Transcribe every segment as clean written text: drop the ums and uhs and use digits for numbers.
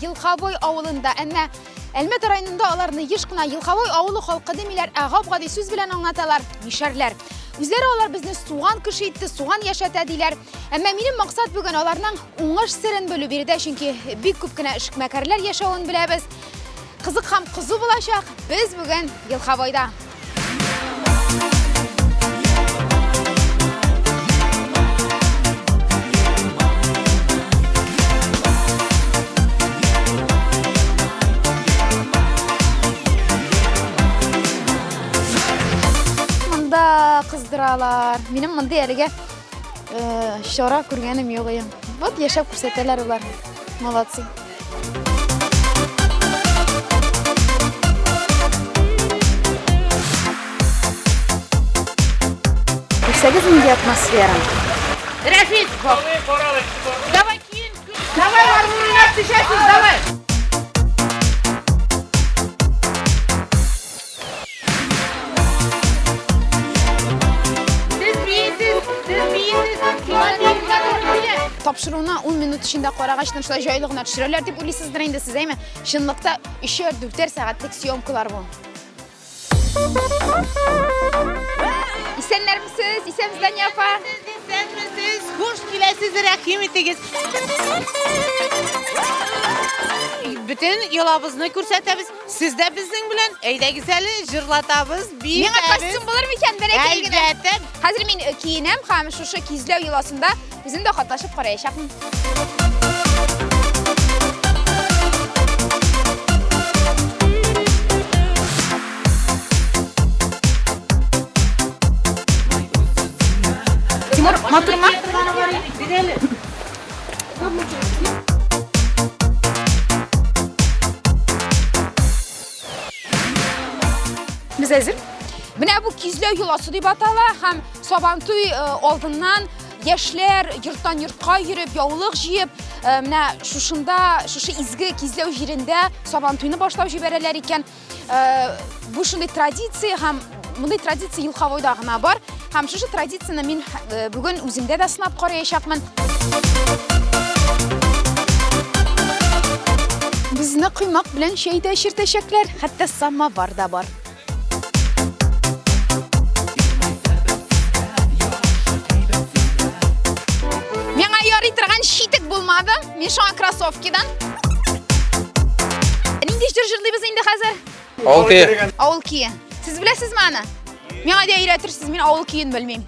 Елховой авылында. Әмма Әлмәт районында аларны еш кына Елховой авылы халкы димиләр, ә гап-гади сүз белән аңлаталар мишәрләр. Үзләре алар безне суган кеше итте, суган яшәтә диләр. Әмма минем максат бүген аларның уңыш серен белү биредә, чөнки бик күп кенә эшмәкәрләр яшәвен беләбез. Кызык һәм кызу булачак. Без бүген Елховойда. Монда кыздыралар. Минем мондый әлегә э, чара күргәнем юк иде. Вот яшәп күрсәтәләр алар. Молодцы. Күрсәгез нинди атмосфера. Рәфис! Давай киен, давай гармун уйнап төшәсез, давай! Сез биисез, сез биисез, сиңа биергә туры килә. Тапшыруны 10 минут эчендә карагач, шулай җайлы гына төшерәләр дип уйлыйсыздыр инде сез, әйме? Чынлыкта 3-4 сәгатьлек съемкалар бу. Исәннәрмесез, исәнмесез, Дания апа. Исәнмесез, хуш киләсез, рәхим итегез. Бөтен йолабызны күрсәтәбез. Сез дә безнең белән, әйдәгез әле, җырлатабыз, биетәбез. Миңа костюм булыр микән, бәләкәй генә? Әлбәттә. Хәзер мин э, киенәм һәм шушы кизләү йоласында үзем дә катнашып караячакмын. Тимур, матурмы? Без әзер. Менә бу кизләү йоласы дип атала һәм Сабантуй э, алдыннан яшьләр йорттан йортка йөреп, яулык җыеп, э, менә шушында, шушы изге кизләү җирендә Сабантуйны башлап җибәрәләр икән. Э, бу шундый традиция һәм мондый традиция Елховойда гына бар. Һәм шушы традицияне мин э, бүген үземдә дә сынап караячакмын. Безне коймак белән чәй дә эчертәчәкләр, хәтта самовар да бар. Миңа ярый торган читек булмады. Мин шуңа кроссовкидан. Нинди җыр җырлыйбыз инде хәзер? Авыл көе. Авыл көе. Сез беләсезме аны? Миңа да өйрәтерсез, мин авыл көен белмим.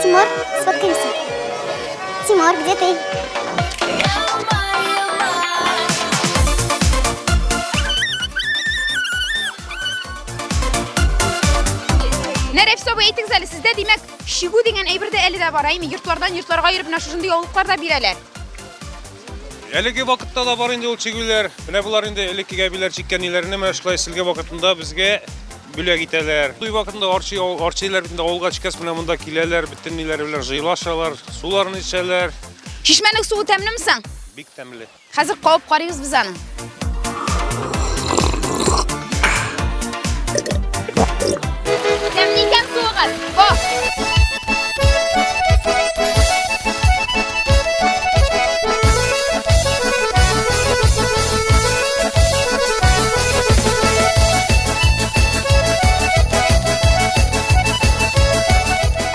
Тимур, сфоткаемся. Тимур, где ты? Нәрәфис абый, әйтегез әле, сездә димәк, чигү дигән әйбер дә әле дә бар, әйме? Йортлардан йортларга йөреп, менә шушындый яулыклар да бирәләр. Әлеге вакытта да бар инде ул чигүләр. Менә болар инде элеккеге әбиләр чиккән ниләрне менә шулай силге вакытында безгә бүләк итәләр. Туй вакытында арчи арчилар бит инде авылга чиккәч менә монда киләләр, бөтен ниләре белән җыелашалар, суларын эчәләр. Чишмәнең суы тәмлеме соң? Бик тәмле. Хәзер кабып карыйбыз без аны. Тәмле икән суыгыз. О!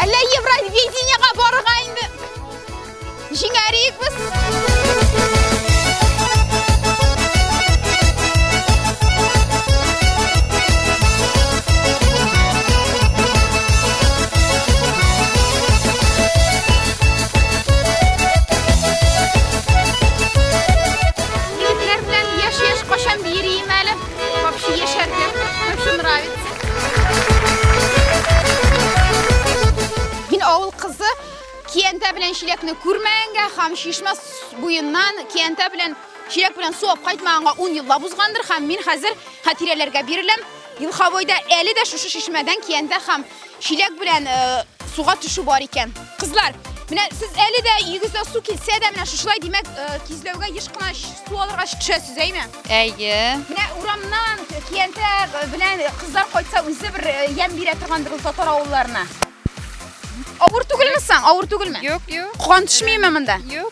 Әллә Евровидениега барырга инде? Җиңәрик без! Егетләр белән яшь-яшь кашан биерим әле. Вообще яшәргә. Вообще нравится. Мин авыл кызы, Киянтә белән чиләкне күрмәгәнгә һәм чишмә буеннан киянтә белән чиләк белән су алып кайтмаганга 10 еллап узгандыр һәм мин хәзер хатирәләргә биреләм. Елховойда әле дә шушы чишмәдән киянтә һәм чиләк белән э, суга төшү бар икән. Кызлар, Менә сез әле дә өегездә су килсә дә, менә шушылай, димәк, э, кизләүгә еш кына су алырга төшәсез, әйме? Әйе. Менә урамнан киянтә белән кызлар кайтса, үзе бер э, ямь бирә торгандыр ул татар авылларына. Авыр түгелме соң? Авыр түгелме? Юк, юк. Кан төшмиме монда? Юк.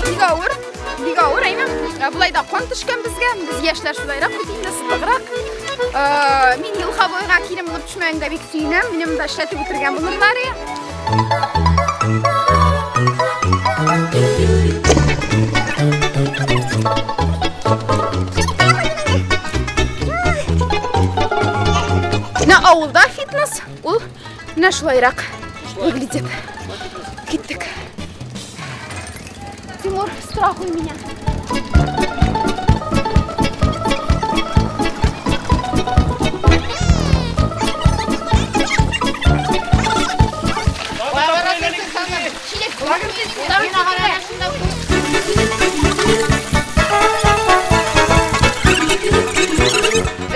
Бик авыр, бик авыр, әйме? Ә, Болай да кан төшкән безгә, без яшьләр шулайрак бит инде, сытыграк. Э, Мин Елховойга килен булып төшмәгәнгә бик сөенәм, мине монда эшләтеп үтергән булырлар. Менә авылда фитнес, ул менә шулайрак выглядит. Киттек. Тимур, страхуй меня.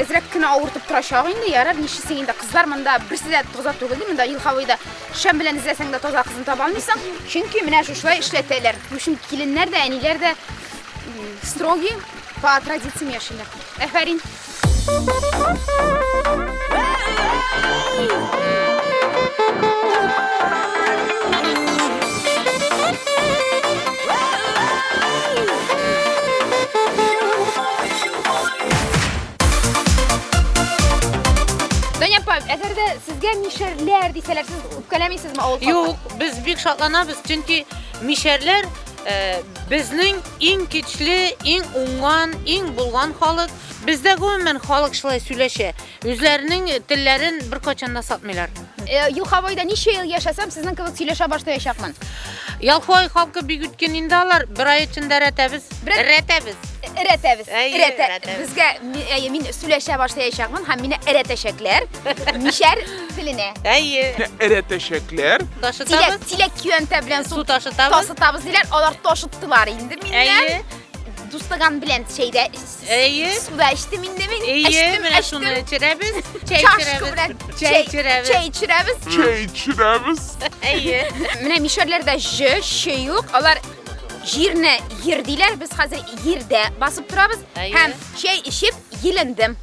Әзрәк кенә авыртып торачак инде, ярар, нишлисең инде, кызлар монда берсе дә таза түгел ди, монда Елховойда шәм белән эзләсәң дә таза кызын таба алмыйсың. Чөнки менә шушылай эшләтәләр. В общем, киленнәр дә, әниләр дә строгий по традициям яшиләр. Әфәрин. Даня апа, әгәр дә сезгә мишәрләр дисәләр, сез үпкәләмисезме авыл халкы? Юк, без бик шатланабыз, чөнки мишәрләр э, безнең иң көчле, иң уңган, иң булган халык. Бездә гомумән халык шулай сөйләшә. Үзләренең телләрен беркайчан да сатмыйлар. Э, Елховойда ничә ел яшәсәм, сезнең кебек сөйләшә башлаячакмын. Ялхой халкы бик үткен инде алар. Бер ай эчендә рәтәбез. Бер- Рәтәбез. Эрәтәбез. Әйе, Эрәтә. эрәтәбез. Безгә әйе, мин сөйләшә башлаячакмын һәм мине эрәтәчәкләр. Мишәр теленә. Әйе. Эрәтәчәкләр. Тиләк, Ташытабыз. тиләк көянтә белән су Су ташытабыз. тасытабыз диләр. Алар ташыттылар инде миннән. Әйе. Дустаган белән чәйдә Әйе. суда эчтем инде мин. Әйе, Эчтем, менә эчтем. шуны эчерәбез. Чәй Чашка эчерәбез. белән Чәй эчерәбез. Чәй эчерәбез. Чәй эчерәбез. Әйе. Менә мишәрләрдә ж, ш юк. Алар җирне ер диләр. Без хәзер ердә басып торабыз Әйе. һәм чәй эчеп елындым.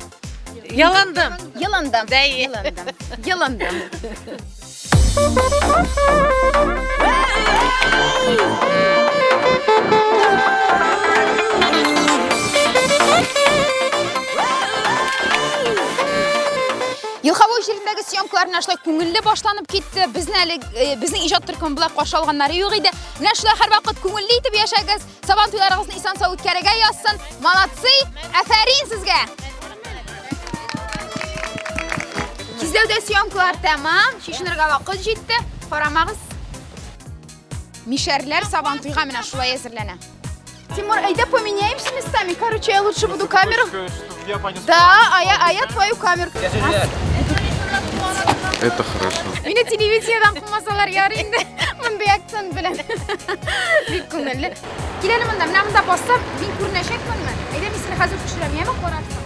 Яландым. Елындым. Әйе. Елындым. Елындым. Елховой җирендәге съемкалар менә шулай күңелле башланып китте. Безне әле э, безнең иҗат төркеме болай каршы алганнары юк иде. Менә шулай һәрвакыт күңелле итеп яшәгез. Сабан туйларыгызны исән-сау үткәрергә язсын. Молодцы! Афәрин сезгә! Кизләүдә съемкалар тәмам. Чишенергә вакыт җитте. Карамагыз. Мишәрләр Сабан туйга менә шулай әзерләнә. Тимур, әйдә поменяемся местами. Короче, я лучше буду камеру. Да, а я твою камеру. Это хорошо. Мине телевидениедән кумасалар ярый инде. Мондый акцент белән. Бик күңелле. Кил әле монда, менә монда бассам, мин күренәчәкменме? Әйдә, мин сине хәзер төшерәм, яме карарсың.